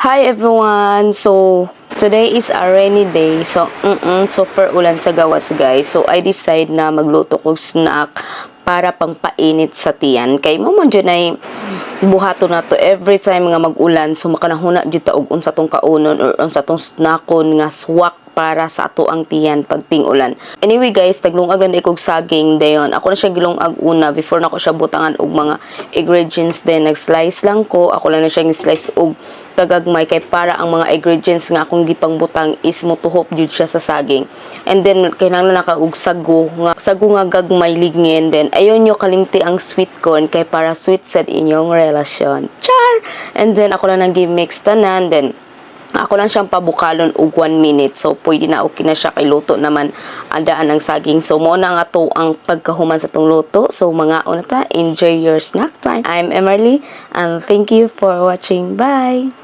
Hi everyone! So, today is a rainy day. So, super ulan sa gawas, guys. So, I decide na magluto kog snack para pangpainit sa tiyan. Kay mo man dyan ay buhato na to every time nga mag-ulan. So, makanahuna jud ta og unsa tong kaunon or unsa tong snackon nga swak para sa ato ang tiyan pag ting-ulan. Anyway guys, taglungag lang kog saging dayon. Ako na siya gilungag una before nako siya butangan og mga ingredients, then nag-slice lang ko. Ako lang na siya slice og kagagmay kay para ang mga ingredients nga akong gipangbutang is motuhop jud siya sa saging. And then kinahanglan na ka og sago nga gagmay ligngin, then ayon nyo kalimti ang sweet corn kay para sweet sad inyong relasyon. Char! And then ako lang nang gi-mix tanan, then ako lang siyang pabukalon og 1 minute. So, pwede na, okay na siya kay luto naman andaan ang saging. So, mo na nga to ang pagkahuman sa tong luto. So, mga una ta, enjoy your snack time. I'm Emerly and thank you for watching. Bye!